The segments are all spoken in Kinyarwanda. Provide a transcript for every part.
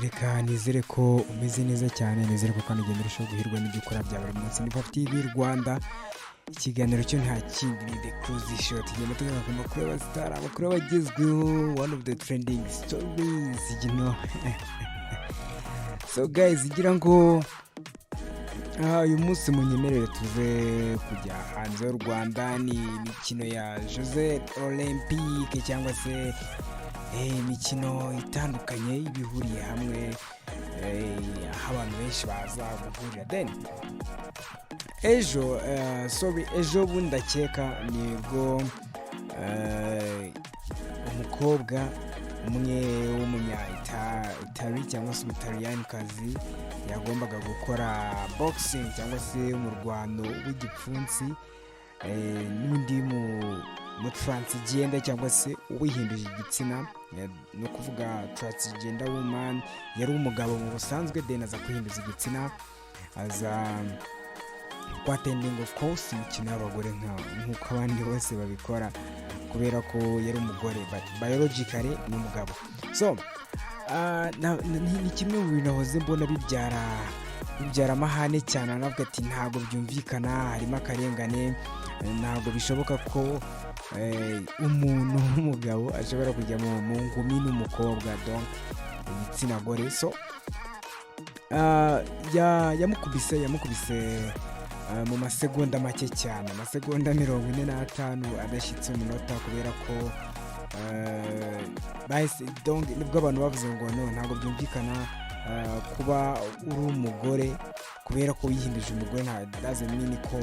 Reka nizere ko umeze neza cyane, nizere ko kandi ugenda urushaho guhirwa n'ibyo ukora bya buri munsi. Ni Pap TV Rwanda, ikiganiro cyo nta kindi ni The Cruise Show. Tugenda tugaruka ku makuru y'abasitari, amakuru abagezweho, one of the trending stories. So guys, ngira ngo uyu munsi munyemerere tuze kujya hanze y'u Rwanda. Ni imikino ya Jeux Olympique cyangwa se imikino itandukanye ibihuriye hamwe, aho abantu benshi baza guhurira. Then ejo, sorry, ejo bundi ndakeka nibwo umukobwa umwe w'umunya Italy cyangwa se Umutaliyani yagombaga gukora boxing cyangwa se umurwano w'igipfunsi n'undi mu transgender cyangwa se uwihinduje igitsina, ni ukuvuga transgender woman. Yari umugabo mu busanzwe, then aza kwihinduza igitsina, aza kwattendinga of course imikino y'abagore nk'uko abandi bose babikora, kubera ko yari umugore but biologically ni umugabo. So ni kimwe mu bintu nahoze mbona bibyara amahane cyane. Anavuga ati ntabwo byumvikana, harimo akarengane, ntabwo bishoboka ko umuntu w'umugabo ashobora kujya mu ngumi n'umukobwa, donc igitsina gore. So yamukubise mu masegonda make cyane, amasegonda 45 adashyitse umunota, kubera ko bahise, donc nibwo abantu bavuze ngo no, ntabwo byumvikana kuba uri umugore, kubera ko wihinduje umugore nta doesn't mean ko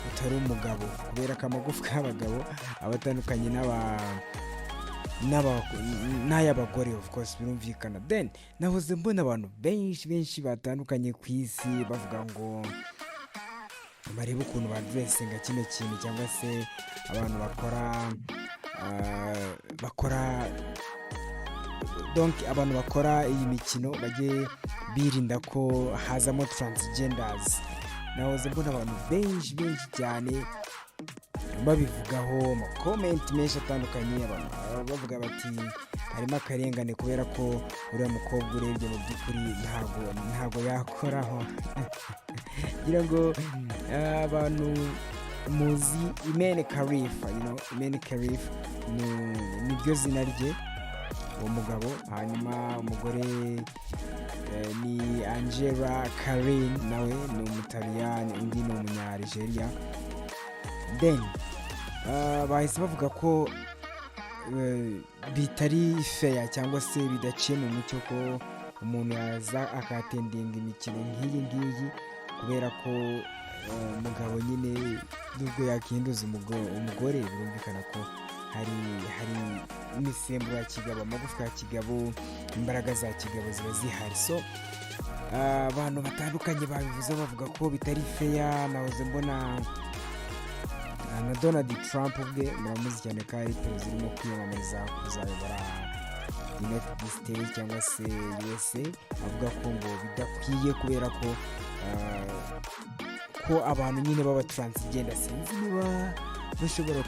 utari umugabo, kubera ko amagufwa y'abagabo aba atandukanye n'ay'abagore, of course birumvikana. Then nahoze mbona abantu benshi benshi batandukanye ku isi bavuga ngo barebe ukuntu baaddressinga kino kintu, cyangwa se abantu bakora, donc abantu bakora iyi mikino bajye birinda ko hazamo transgenders. Nahoze mbona abantu benshi benshi cyane babivugaho, amacomments menshi atandukanye, abantu bavuga bati harimo akarengane, kubera ko uriya mukobwa urebye mu by'ukuri ntabwo yakoraho. Ngira ngo abantu muzi Imane Khelif, Imane Khelif niryo zina rye, uwo mugabo. Hanyuma umugore ni Angela Carini, nawe ni Umutaliyani, undi ni Umunya-Algeria. Then bahise bavuga ko bitari fair cyangwa se bidaciye mu mucyo ko umuntu yaza akattendinga imikino nk'iyi ngiyi, kubera ko umugabo nyine nubwo yakinduza umugore, birumvikana ko hari imisemburo ya kigabo, amagufwa ya kigabo, imbaraga za kigabo ziba zihari. So abantu batandukanye babivuze bavuga ko bitari fair. Nahoze mbona na Donald Trump ubwe, muramuzi cyane ko ari perezida urimo kwiyamamariza kuzayobora United States cyangwa se USA, avuga ko ngo bidakwiye, kubera ko abantu nyine baba transgender, sinzi niba bashobora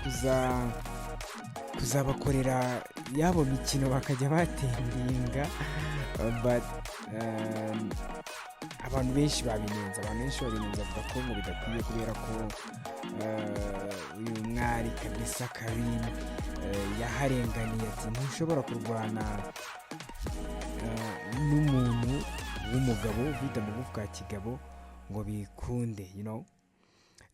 kuzabakorera yabo mikino bakajya battendinga. But abantu benshi babinenze, abantu benshi babinenze, bavuga ko ngo bidakwiye, kubera ko uyu mwari kabisa Carini yaharenganiye, ati ntushobora kurwana n'umuntu w'umugabo ufite amagufwa ya kigabo ngo bikunde.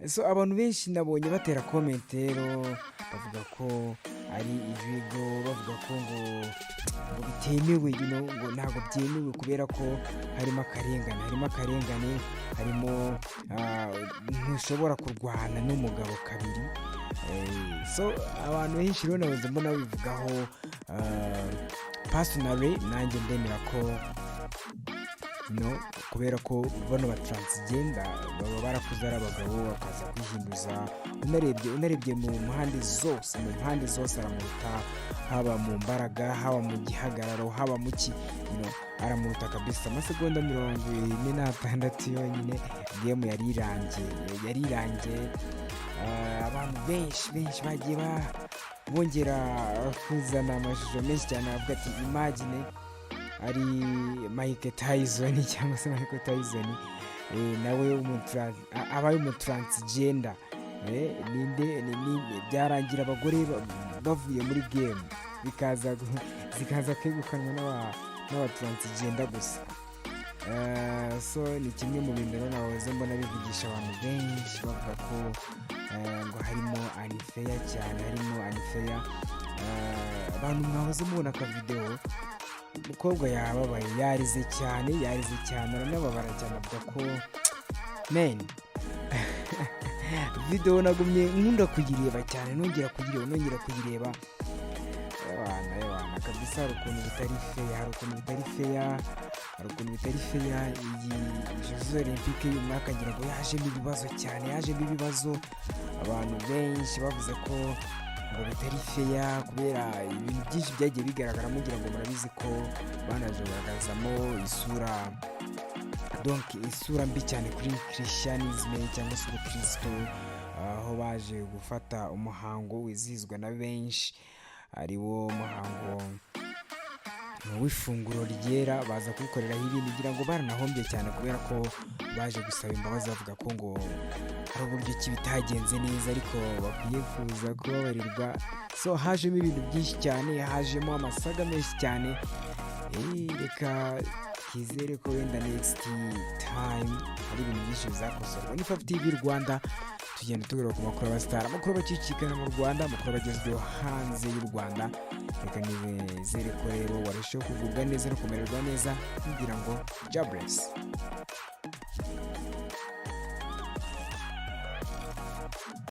So abantu benshi nabonye batera comment rero bavuga ko ari illegal, bavuga ko ngo bitemewe, ngo ntabwo byemewe, kubera ko harimo akarengane, harimo akarengane, harimo ntushobora kurwana n'umugabo kabiri. So abantu benshi rero nahoze mbona babivugaho. Personally nanjye ndemera ko no, kubera ko bano ba transgender baba barakuze ari abagabo bakaza kwihinduza. Unarebye mu mpande zose, mu mpande zose aramuruta, haba mu mbaraga, haba mu gihagararo, haba mu ki, aramuruta kabisa. Amasegonda 46 yonyine, game yari irangiye, yari irangiye. Abantu benshi benshi bagiye bongera kuzana amashusho menshi cyane, bavuga ati imagine. ari Mike Tyson cyangwa se Michael Tyson, nawe abaye umutransgender, ninde byarangira abagore bavuye muri game, zikaza kwegukanwa n'aba transgender gusa. So ni kimwe mu bintu rero nahoze mbona bivugisha abantu benshi, bavuga ko ngo harimo unfair cyane, harimo unfair. Abantu mwahoze mubona akavidewo, umukobwa yababaye, yarize cyane, yarize cyane, aranababara cyane, avuga ko men videwo nagumye nkunda kuyireba cyane, nongera kuyireba, nongera kuyireba. Ewana, ewana kabisa, hari ukuntu bitari fair, hari ukuntu bitari fair, hari ukuntu bitari fair. Iyi Jeux Olympiques y'uyu mwaka ngira ngo yajemo ibibazo cyane, yajemo ibibazo. Abantu benshi bavuze ko ngo bitari fair kubera ibintu byinshi byagiye bigaragaramo. Ngira ngo murabizi ko banaje kugaragazamo isura, donc isura mbi cyane kuri christianisme cyangwa se ubukristo, aho baje gufata umuhango wizihizwa na benshi, ari wo muhango w'ifunguro ryera, baza kuwukoreraho ibindi. Ngira ngo baranahombye cyane kubera ko baje gusaba imbabazi, bavuga ko ngo hari uburyo ki bitagenze neza, ariko bakwiye kuza kubabarirwa. So hajemo ibintu byinshi cyane, hajemo amasaga menshi cyane. Reka twizere ko wenda next time hari ibintu byinshi bizakosorwa. Ni Fafu TV Rwanda, tugenda tugaruka ku makuru y'abasitari, amakuru abacicikana mu Rwanda, amakuru abagezweho hanze y'u Rwanda. Reka nizere ko rero warushaho kugubwa neza no kumererwa neza, kugira ngo jobless.